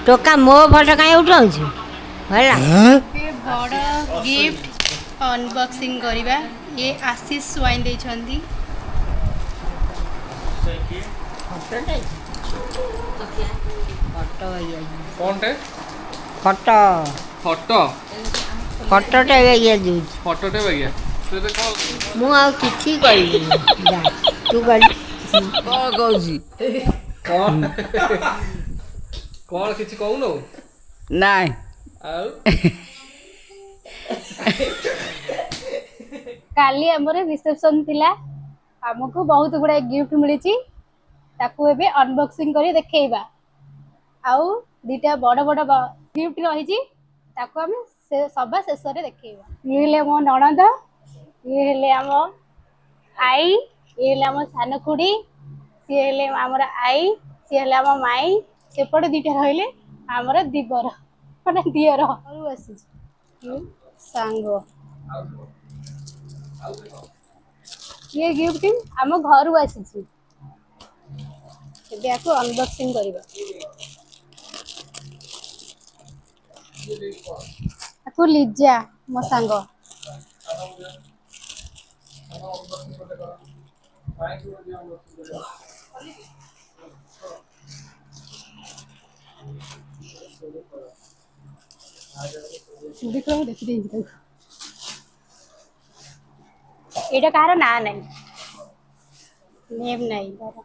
ଟୋକା ମୋ ଫଟୋ କାହିଁ ଉଠାଉଛୁ ହେଲା। ବଡ଼ ଗିଫ୍ଟ ଅନବକ୍ସିଂ କରିବା। ଇଏ ଆଶିଷ ସ୍ୱାଇଁ ଦେଇଛନ୍ତି। କ'ଣଟେ? ଫଟୋ। ଫଟୋ। ଫଟୋଟା ଇଏ ଦେଉଛି। ଫଟୋଟେ ବାଗିଆ। ମୁଁ ଆଉ କିଛି କହିବିନି, ତୁ ଗଲି। କ'ଣ କହୁଛି? କ'ଣ କ'ଣ କିଛି କହୁନୁ? ନାଇଁ। ଆଉ କାଲି ଆମର ରିସେପସନ୍ ଥିଲା, ଆମକୁ ବହୁତ ଗୁଡ଼ାଏ ଗିଫ୍ଟ ମିଳିଛି, ତାକୁ ଏବେ ଅନବକ୍ସିଂ କରି ଦେଖେଇବା। ଆଉ ଦୁଇଟା ବଡ଼ ବଡ଼ ଗିଫ୍ଟ ରହିଛି, ତାକୁ ଆମେ ସବା ଶେଷରେ ଦେଖେଇବା। ଇଏ ହେଲେ ମୋ ନଣନ୍ଦ, ଇଏ ହେଲେ ଆମ ଆଈ, ଇଏ ହେଲେ ଆମ ସାନ ଖୁଡ଼ି, ସିଏ ହେଲେ ଆମର ଆଈ, ସିଏ ହେଲେ ଆମ ମାଇଁ, ସେପଟେ ଦୁଇଟା ରହିଲେ ଆମର ଦିବର, ମାନେ ଦିଅର। ଆସିଛି ସାଙ୍ଗ। ଇଏ ଗିଫ୍ଟ ଆମ ଘରୁ ଆସିଛି, ଏବେ ୟାକୁ ଅନବକ୍ସିଂ କରିବା। ତାକୁ ଲିଜା ମୋ ସାଙ୍ଗ। ବିକ୍ରମ ଦେଖିଦେଇଛି ତାକୁ। ଏଇଟା କାହାର ନାଁ ନାହିଁ, ନେମ୍ ନାହିଁ ତାର।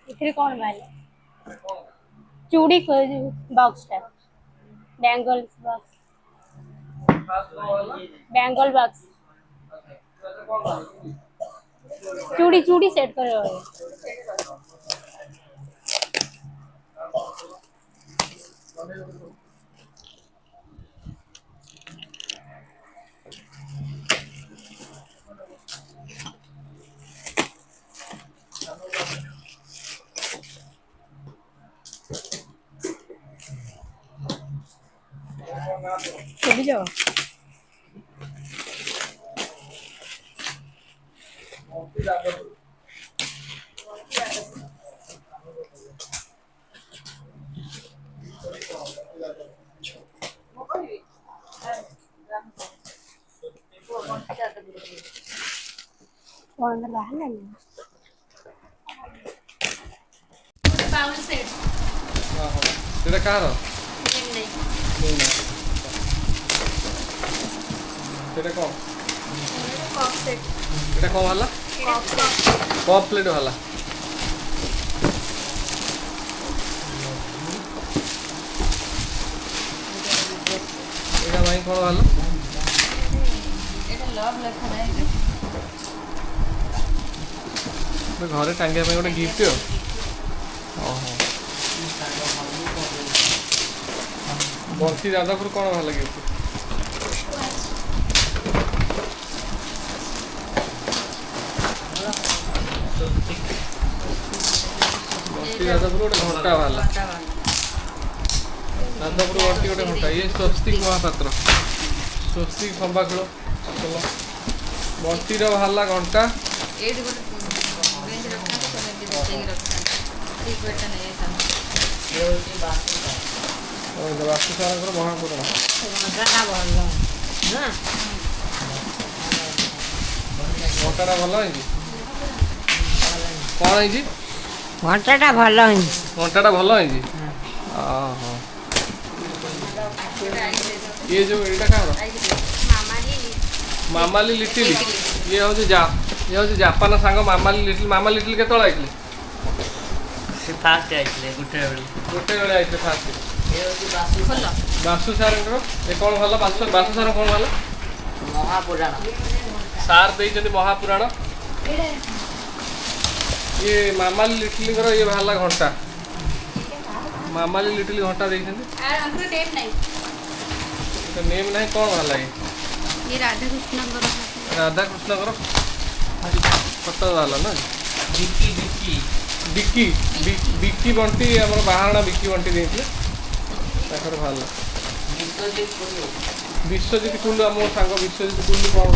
ଏଥିରେ କ'ଣ ବାହାରିଲା? ଚୁଡ଼ି ବକ୍ସଟା, ବ୍ୟାଙ୍ଗଲ ବକ୍ସ, ବ୍ୟାଙ୍ଗଲ ବକ୍ସ, ଚୁଡ଼ି, ଚୁଡ଼ି ସେଟ୍ କରି ରହିବ। ବୁଝିଛ? କ'ଣ ବାହାରିଲାନି? ସେଇଟା କାହାର? ସେଇଟା କ'ଣ? ଏଇଟା କ'ଣ ବାହାରିଲା? କପ୍ ପ୍ଲେଟ୍ ବାହାରିଲା। ଏଇଟା ଭାଇ କ'ଣ ବାହାରିଲା? ଘରେ ଟାଙ୍ଗିବା ପାଇଁ ଗୋଟେ ଗିଫ୍ଟ। ଓହୋ, ବଂଶୀ ଯାଦବରୁ କ'ଣ ବାହାରିଲା ଗିଫ୍ଟ? ବଂଶୀ ଯାଦବରୁ ଗୋଟେ ଘଣ୍ଟା ବାହାରିଲା। ଯାଦବରୁ ବଣ୍ଟି ଗୋଟେ ଘଣ୍ଟା। ଇଏ ସ୍ୱସ୍ତିକ ମହାପାତ୍ର, ସ୍ୱସ୍ତିକ ସମ୍ବାଖୁଳ ବଣ୍ଟିର ବାହାରିଲା ଘଣ୍ଟା। ବାସୁ ସାରଙ୍କର ମହାପୁରାଣ। ଘଣ୍ଟାଟା ଭଲ ହେଇଛି। କ'ଣ ହେଇଛି? ଘଣ୍ଟାଟା ଭଲ ହେଇଛି। ଘଣ୍ଟାଟା ଭଲ ହେଇଛି। ଓହୋ, ଇଏ ଯୋଉ ଏଇଟା କାହାର? ମାମାଲି ଲିଟିଲି। ଇଏ ହେଉଛି ଯା, ଇଏ ହେଉଛି ଜାପାନ ସାଙ୍ଗ ମାମାଲି ଲିଟିଲ। ମାମା ଲିଟିଲ କେତେବେଳେ ଆଇଥିଲେ? ସେ ଫାଷ୍ଟ ଆଇଥିଲେ ଗୋଟେ ବେଳେ। ଗୋଟେ ବେଳେ ଆଇଥିଲେ ଫାଷ୍ଟ। ବାସୁ ସାରଙ୍କର ଏ କ'ଣ ଭଲ? ବାସୁ, ବାସୁ ସାର କ'ଣ ଭଲ? ମହାପୁରାଣ ସାର୍ ଦେଇଛନ୍ତି, ମହାପୁରାଣ। ଇଏ ମାମାଲି ଲିଟିଲିଙ୍କର ଇଏ ବାହାରିଲା ଘଣ୍ଟା। ମାମାଲି ଲିଟିଲି ଘଣ୍ଟା ଦେଇଛନ୍ତି। ନେମ୍ ନାହିଁ। କ'ଣ ବାହାରିଲା? ଇଏ ରାଧାକୃଷ୍ଣଙ୍କର। ରାଧାକୃଷ୍ଣଙ୍କର ଫଟୋ ବାହାରିଲା ନା? ବିକି, ବିକି, ବିକି, ବିକି ବଣ୍ଟି, ଆମର ବାହାରଣା ବିକି ବଣ୍ଟି ଦେଇଥିଲେ, ତାଙ୍କର ବାହାରିଲା। ବିଶ୍ୱଜିତ କୁଲୁ। ବିଶ୍ୱଜିତ କୁଲୁ, ଆମ ସାଙ୍ଗ ବିଶ୍ୱଜିତ କୁଲୁ କ'ଣ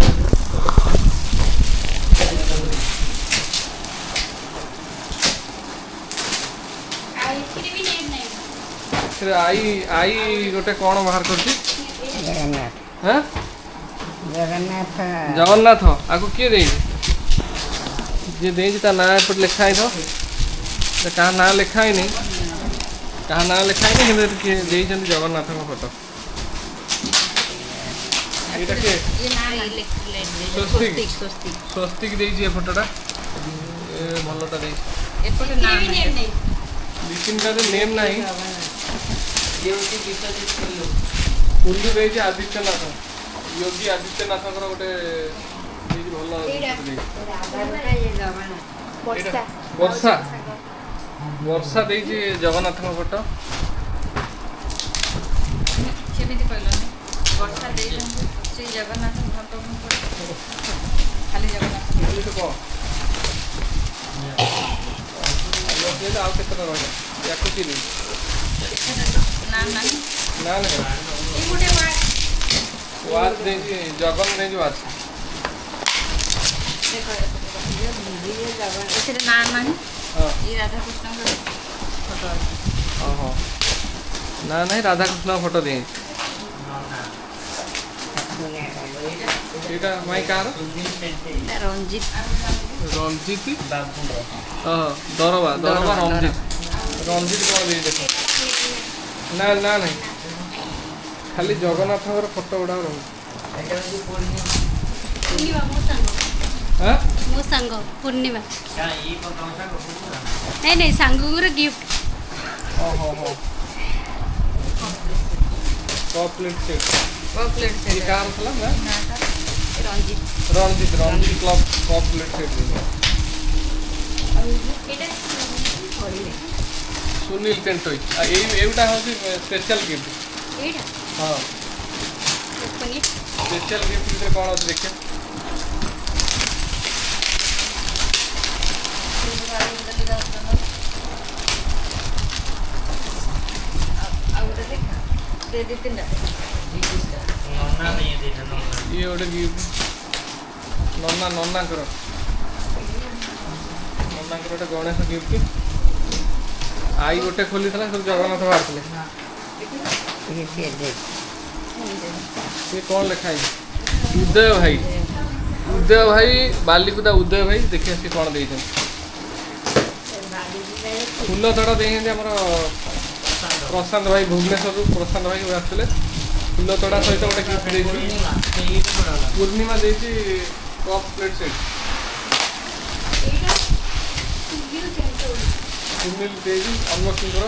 ଏଥିରେ ଆଈ ଆଈ ଗୋଟେ କ'ଣ ବାହାର କରୁଛି? ଜଗନ୍ନାଥ। ହଁ। ଜଗନ୍ନାଥ। ଜଗନ୍ନାଥ। ଆକୁ କିଏ ଦେଇଛି? ଯିଏ ଦେଇଛି ତା ନାଁ ଏପଟେ ଲେଖା ହେଇଥିବ। ଏ କାହା ନାଁ ଲେଖା ହେଇନି, କାହା ନାଁ ଲେଖା ହେଇନି, କିନ୍ତୁ ଏଠି କିଏ ଦେଇଛନ୍ତି ଜଗନ୍ନାଥଙ୍କ ଫଟୋ। ଏଇଟା କିଏ? ସ୍ୱସ୍ତିକ। ସ୍ୱସ୍ତିକ ଦେଇଛି ଏ ଫଟୋଟା। ଏ ଭଲଟା ଦେଇଛି। ଏପଟେ ନାଁ ନାହିଁ। ଦି ତିନିଟାରେ ନେମ୍ ନାହିଁ। ଇଏ ହେଉଛି ବିଶ୍ୱଜିତ କୁଲୁ। କୁଲୁ ଦେଇଛି ଆଦିତ୍ୟନାଥ, ୟୋଗୀ ଆଦିତ୍ୟନାଥଙ୍କର ଗୋଟେ ଦେଇଛି, ଭଲ ଜିନିଷ ଦେଇଛି। ବର୍ଷା। ବର୍ଷା, ବର୍ଷା ଦେଇଛି ଜଗନ୍ନାଥଙ୍କ ଫଟୋ। ସେମିତି କହିଲନି। ବର୍ଷା ଦେଇଛନ୍ତି ଶ୍ରୀ ଜଗନ୍ନାଥ ମହାପ୍ରଭୁଙ୍କ, ଖାଲି ଜଗନ୍ନାଥ। ଖାଲି ତ କହ ଆଉ କେତେଟା ରହିଲା? ୟାକୁ କିଏ ଦେଇଛି? ନା ନାହିଁ। ନା ନା। ଏଇ ଗୋଟେ ୱାଚ୍ ଦେଇଛି, ଜଗନ ଦେଇଛି ୱାଚ୍। ଦେଖ, ଏଥିରେ ନାଁ ନାହିଁ। ଇଏ ରାଧାକୃଷ୍ଣଙ୍କର ଫଟୋ ଅଛି। ଓହୋ, ନା ନାହିଁ, ରାଧାକୃଷ୍ଣଙ୍କ ଫଟୋ ଦେଇଛି। ଏଇଟା ମାଇ କାହାର? ରଞ୍ଜିତ। ରଞ୍ଜିତ। ବାବୁର। ଓହୋ, ଦରବା, ଦରବା। ରଞ୍ଜିତ, ରଞ୍ଜିତ କ'ଣ ଦେଇଛି ଦେଖ। ନା ନା ନାହିଁ, ଖାଲି ଜଗନ୍ନାଥଙ୍କର ଫଟୋ ଗୁଡ଼ାକ ରହୁଛି। ଏଇଟା ହେଉଛି ପୂର୍ଣ୍ଣିମା। ପୂର୍ଣ୍ଣିମା, ମୋ ସାଙ୍ଗ। ହଁ। ମୋ ସାଙ୍ଗ ପୂର୍ଣ୍ଣିମା। କାଁ, ଇଏ କ'ଣ ତମ ସାଙ୍ଗ ପୂର୍ଣ୍ଣିମା? ନାଇଁ ନାଇଁ, ସାଙ୍ଗଙ୍କର ଗିଫ୍ଟ। ଓହୋ ହୋ, କପ୍ ପ୍ଲେଟ୍ ସେଟ୍। ପ୍ଲେଟ୍। ଇଏ କାହାର ଥିଲା ନା? Ranjit. Ranjit, Ranjit club cup plate set ଦେଇଛି। ଏଇଟା ସୁନୀଲ ଟେଣ୍ଟୋଇ। ଆଉ ଏଇଟା ହେଉଛି ସ୍ପେଶାଲ ଗିଫ୍ଟ। ଏଇଟା? ହଁ। ଓପନ୍। ସ୍ପେଶାଲ ଗିଫ୍ଟ ଭିତରେ କ'ଣ ଅଛି ଦେଖିବା। ଆଉ ଗୋଟେ ଦେଖ, ଦି ତିନିଟା। ନନା ନେଇ ଦେଇଟା ନନା। ଇଏ ଗୋଟେ ଗିଫ୍ଟ ନନା, ନନାଙ୍କର, ନନାଙ୍କର ଗୋଟେ ଗଣେଶ ଗିଫ୍ଟ। ଆଈ ଗୋଟେ ଖୋଲିଥିଲା, ସବୁ ଜଗନ୍ନାଥ ବାହାରିଥିଲେ। କିଏ ଦେଇଛି? ସିଏ କ'ଣ ଲେଖା ହେଇଛି? ଉଦୟ ଭାଇ, ଉଦୟ ଭାଇ, ବାଲିକୁଦା ଉଦୟ ଭାଇ। ଦେଖିବା ସିଏ କ'ଣ ଦେଇଛନ୍ତି। ଫୁଲ ତଡ଼ା ଦେଇଛନ୍ତି ଆମର ପ୍ରଶାନ୍ତ ଭାଇ, ଭୁବନେଶ୍ୱରରୁ ପ୍ରଶାନ୍ତ ଭାଇ ଆସିଥିଲେ। ଫୁଲ ତଡ଼ା ସହିତ ଗୋଟେ ଗିଫ୍ଟ ଦେଇଛନ୍ତି। ପୂର୍ଣ୍ଣିମା ଇଏ କୋଉଟା ହେଲା? ପୂର୍ଣ୍ଣିମା ଦେଇଛି କପ୍ ପ୍ଲେଟ୍ ସେଟ୍। ଏଇଟା ସୁନୀଲ ଟେଣ୍ଟୋଇ। ସୁନୀଲ ଦେଇଛି। ଅନବକ୍ସିଂ କର।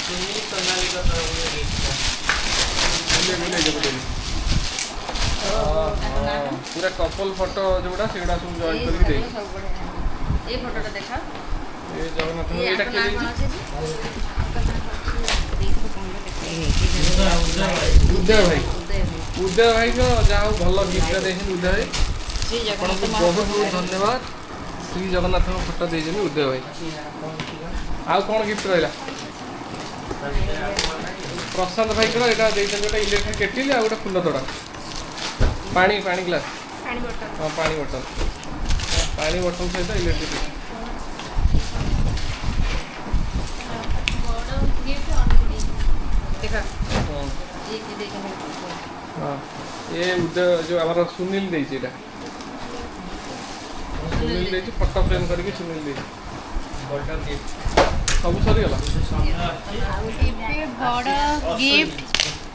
ସୁନୀଲ ସୋନାଲିଙ୍କ ତରଫରୁ ଦେଇଥିଲା। ବୁଲେଇ ବୁଲେଇ ଦେଖ। ପୁରା କପଲ ଫଟୋ ଯୋଉଟା, ସେଗୁଡ଼ା ସବୁ ଜଏନ୍ କରିକି ଦେଇଛି। ସବୁ ବଢିଆ। ଏଇ ଫଟୋଟା ଦେଖା। ଏ ଜଗନ୍ନାଥ। ଏଇ ଏଇଟା ଆଙ୍କ କିଏ ନାଁ କ'ଣ ଦେଇଛି? ଅଛି? ଦେଇଥିବ କ'ଣ ଗୋଟେ ଦେଖ। ଉଦୟ ଭାଇ। ଉଦୟ ଭାଇ। ଉଦୟ ଭାଇଙ୍କ ଯାହା ହଉ ଭଲ ଗିଫ୍ଟଟା ଦେଇଛନ୍ତି ଉଦୟ ଭାଇ। ଶ୍ରୀ ଆପଣଙ୍କୁ ଜଗନ୍ନାଥ ବହୁତ ବହୁତ ଧନ୍ୟବାଦ। ଶ୍ରୀ ଜଗନ୍ନାଥଙ୍କ ଫଟୋ ଦେଇଛନ୍ତି ଉଦୟ ଭାଇ। ଆଉ କ'ଣ ଗିଫ୍ଟ ରହିଲା? ପ୍ରଶାନ୍ତ ଭାଇଙ୍କର ଏଇଟା ଦେଇଛନ୍ତି, ଗୋଟେ ଇଲେକ୍ଟ୍ରିକ୍ କେଟିଲ୍ ଆଉ ଗୋଟେ ଫୁଲ ତୋଡ଼ା, ପାଣି ପାଣି ଗ୍ଲାସ୍। ପାଣି ବୋଟଲ। ହଁ, ପାଣି ବୋଟଲ, ପାଣି ବୋଟଲ ସହିତ ଇଲେକ୍ଟ୍ରିକ୍ କେଟିଲ୍। ବଡ଼ ଗିଫ୍ଟ ଅନବକ୍ସିଂ। ଦେଖ। ହଁ। ଇଏ କିଏ ଦେଇଛନ୍ତି? ହଁ, ଏ ଉଦୟ ଯେଉଁ ଆମର ସୁନୀଲ ଦେଇଛି ଏଇଟା। ସୁନୀଲ ଦେଇଛି, ଫଟୋ ଫ୍ରେମ୍ କରିକି ସୁନୀଲ ଦେଇଛି। ବଡ଼ ଗିଫ୍ଟ। ସବୁ ସରିଗଲା। ସମୟ ଅଛି। ଏବେ ବଡ଼ ଗିଫ୍ଟ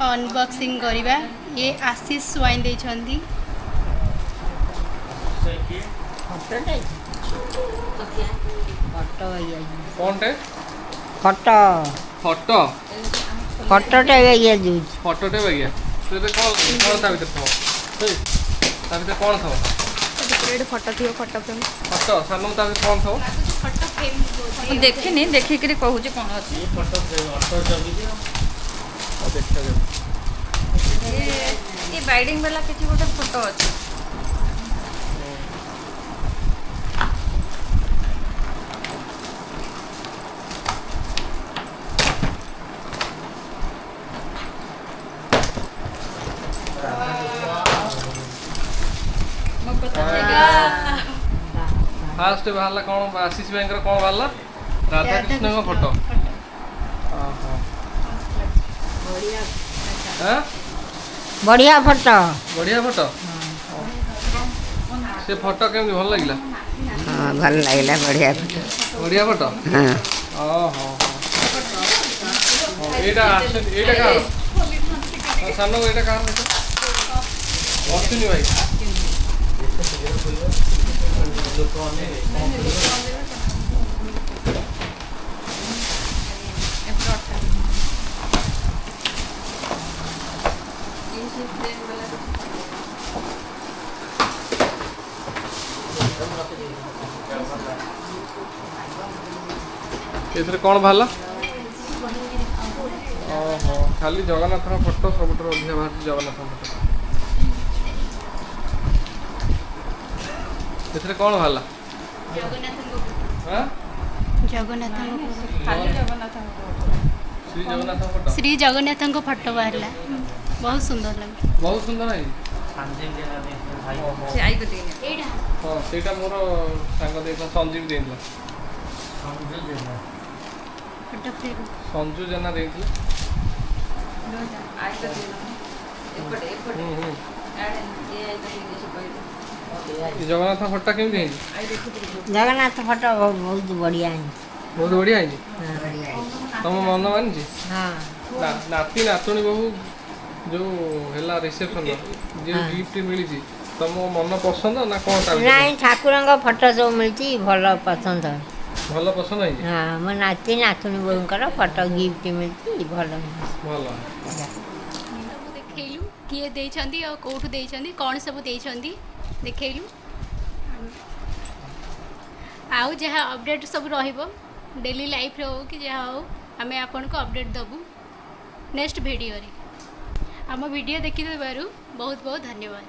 ଅନବକ୍ସିଂ କରିବା। ଇଏ ଆଶିଷ ସ୍ୱାଇଁ ଦେଇଛନ୍ତି। ସେ କିଏ? ଫଟୋଟା, ଫଟୋ ହେଇଯାଇଛି। କ'ଣଟେ? ଫଟୋ। ଫଟୋ। ଫଟୋଟା ହେଇଯାଉଛି। ଫଟୋଟେ ବାଗିଆ। ସେଥିରେ କ'ଣ କ'ଣ ତା ଭିତରେ ଥିବ? ହେଇ, ତା ଭିତରେ କ'ଣ ଥିବ? ଗୋଟେ ଫଟୋ ଥିବ, ଫଟୋ ଫ୍ରେମ୍। ଫଟୋ ସାନୁ, ତା ଭିତରେ କ'ଣ ଥିବ? Photo frame. ମୁଁ ଦେଖିନି, ଦେଖିକିରି କହୁଛି କ'ଣ ଅଛି। ଇଏ ଫଟୋ ଫ୍ରେମ୍ ଅଟୋ ଜଗିଛି ଆଉ। ଆଉ ଦେଖାଯାଉ। ଏ ବାଇଡିଂ ବାଲା କିଛି ଗୋଟେ ଫଟୋ ଅଛି। ମୋ କଥା ଠିକ ଅଛି। ଫାଷ୍ଟ ବାହାରିଲା କ'ଣ? ଆଶିଷ ଭାଇଙ୍କର କ'ଣ ବାହାରିଲା? ରାଧାକୃଷ୍ଣଙ୍କ ଫଟୋ। ଓହୋ। ଆଁ? ବଢିଆ ଫଟୋ। ବଢିଆ ଫଟୋ। ସେ ଫଟୋ କେମିତି ଭଲ ଲାଗିଲା? ହଁ, ଭଲ ଲାଗିଲା, ବଢିଆ ଫଟୋ। ବଢିଆ ଫଟୋ। ହଁ। ଓହୋ, ଏଇଟା ଆସୁନି। ଏଇଟା କାହାର? ହଁ, ସାନ, ଏଇଟା କାହାର ଫଟୋ? ଅଶ୍ୱିନୀ ଭାଇ। ଏତେ ଶୀଘ୍ର ଖୋଲିବ, ଲୋକ ଅନେଇବେ, କଣ ଖୋଲିବ? ଏପଟେ ଅଠା। ଇଏ ସେ ପ୍ଲେନ୍ ବାଲା। ସବୁ ରଖିଦେବି। ଏଥିରେ କ'ଣ ବାହାରିଲା? ଓହୋ, ଖାଲି ଜଗନ୍ନାଥଙ୍କ ଫଟୋ। ସବୁଠାରୁ ଅଧିକା ବାହାରିଛି ଜଗନ୍ନାଥଙ୍କ ଫଟୋ। ଏଥିରେ କ'ଣ ବାହାରିଲା? ଜଗନ୍ନାଥଙ୍କ। ଆଁ? ଜଗନ୍ନାଥଙ୍କ। ଖାଲି ଜଗନ୍ନାଥଙ୍କ ଫଟୋ। ଶ୍ରୀ ଜଗନ୍ନାଥଙ୍କ ଫଟୋ। ଶ୍ରୀ ଜଗନ୍ନାଥଙ୍କ ଫଟୋ ବାହାରିଲା, ବହୁତ ସୁନ୍ଦର ଲାଗୁଛି। ବହୁତ ସୁନ୍ଦର ହେଇଛି। ସଞ୍ଜୀବ ଜେନା ଦେଇଥିଲେ ଭାଇ। ଓହୋ। ସେ I କତିକି। ଏଇଟା। ହଁ, ସେଇଟା ମୋର ସାଙ୍ଗ ଦେଇଥିଲା, ସଞ୍ଜୀବ ଦେଇଥିଲା। ସଞ୍ଜୁ ଜେନା। Photo frame. ସଞ୍ଜୁ ଜେନା ଦେଇଥିଲେ। I କତିକି, ଏପଟେ ଏପଟେ। ହୁଁ ହୁଁ ଆଡ଼େ ଇଏ I କତିକି କିଛି କହିଲେ। ଏ ଜଗନ୍ନାଥ ଫଟୋ କେମିତି ହେଇଛି? I ଦେଖୁଥିଲି। ଜଗନ୍ନାଥ ଫଟୋ ବହୁତ ବଢିଆ ହେଇଛି। ବହୁତ ବଢିଆ ହେଇଛି। ହଁ, ବଢିଆ ହେଇଛି। ତମ ମନ ମାନିଛି? ହଁ। ନାତି ନାତୁଣୀ ବୋହୁ ଯୋଉ ହେଲା ରିସେପସନ, ଯୋଉ ଗିଫ୍ଟ ମିଳିଛି, ତମ ମନ ପସନ୍ଦ ନା କଣ ତା ଭିତରେ? ନାଇଁ, ଠାକୁରଙ୍କ ଫଟୋ ସବୁ ମିଳିଛି, ଭଲ ପସନ୍ଦ। ଭଲ ପସନ୍ଦ ହେଇଛି। ହଁ, ମୋ ନାତି ନାତୁଣୀ ବୋହୂଙ୍କର ଫଟୋ ଗିଫ୍ଟ ମିଳିଛି, ଭଲ ହେଇଛି। ଭଲ। ସବୁ ଦେଖେଇଲୁ, କିଏ ଦେଇଛନ୍ତି ଆଉ କେଉଁଠୁ ଦେଇଛନ୍ତି, କ'ଣ ସବୁ ଦେଇଛନ୍ତି ଦେଖେଇଲୁ। ଆଉ ଯାହା ଅପଡ଼େଟ୍ ସବୁ ରହିବ, ଡେଲି ଲାଇଫ୍ରେ ହଉ କି ଯାହା ହଉ, ଆମେ ଆପଣଙ୍କୁ ଅପଡ଼େଟ୍ ଦେବୁ ନେକ୍ସଟ ଭିଡ଼ିଓରେ। ଆମ ଭିଡ଼ିଓ ଦେଖିଥିବାରୁ ବହୁତ ବହୁତ ଧନ୍ୟବାଦ।